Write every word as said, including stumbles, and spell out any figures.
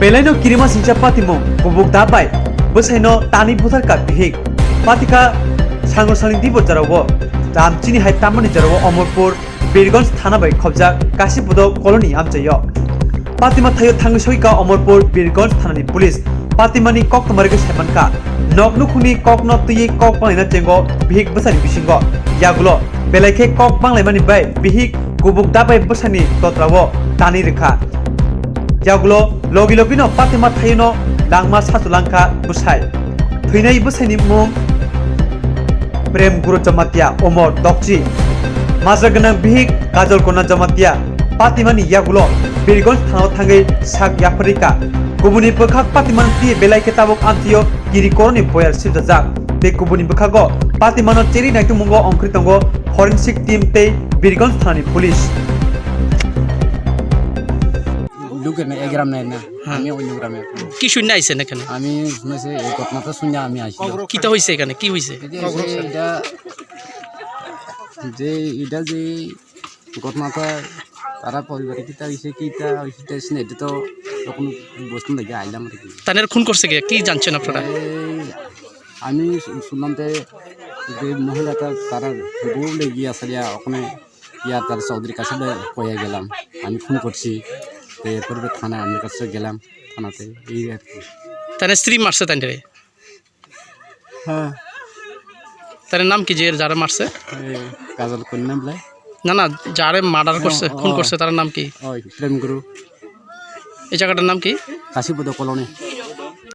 Belaino kirima singcha patimung kubuk da bai bwsaino tanwi butharka bihik. Patika sango sangni dibo jarao lamchini hai tamani jarao Omorpur Birganj thana bai khobjak Kasi Budok colony amchaio. Patima thaio thangwi soika Omorpur Birganj thanani police. Patimani kok tongmarikhe saimankha. Nok nukhungni kokno twiwi kok banglaina chengo bihik bwsani bisingo. Yagulo belai khe kok banglaimani bai bihik kubuk da bai bwsani totrao tanwi rwkha. Yagulo logi logino Patima thaino langma sachu langkha bwsai. Thwinai bwsaini mung Prem Guru Jamatia, Omor Dokchi. Majra gwnang bihik Kajol Kona Jamatia Patimani yagulo Birganj thanao thangwi sak yapharika. Kubuni bwkhak Patimani twi belai khe tabuk amtio kiri koroni boyar sibjajak. Tei kubuni bwkhago Patimano cheri naitungmungo ongkhorwi tongo forensic team tei Birganj thanani police. Luke na egram na na. হ্যাঁ। আমি অন্য গ্রামে। কি শুনে আইছেন এখানে? আমি শুনেছি এই ঘটনাটা শুনে আমি আসি। কিতা হয়েছে এখানে? কি হয়েছে? এই যে, এই যে এটা, যে এটা যে ঘটনাটা তারা পরিবারে কিতা হয়েছে, কিতা হয়েছে, তা শুনে এটা তো তখন বসতে লাগে আইলাম আর কি। তাদের খুন করছে কে? কি জানছেন আপনারা? এই আমি শু-, শুনলাম যে, যে মহিলাটা তারা বউ লেগে গিয়ে আসলে ওখানে ইয়ার তার চৌধুরীর কাছে কয়ে গেলাম, আমি খুন করছি। তো এরপরে তো থানায় আমার কাছে গেলাম, থানাতে এই আর কি। তাহলে স্ত্রী মারছে তাই রে? হ্যাঁ। তার নাম কি যে যারা মারছে? এই কাজল কন্যা বলে। না, না, যারে মার্ডার করছে, ও, খুন ও। করছে, তার নাম কি? ওই প্রেম গুরু। এই জায়গাটার নাম কি? কাশীপুর কলোনি।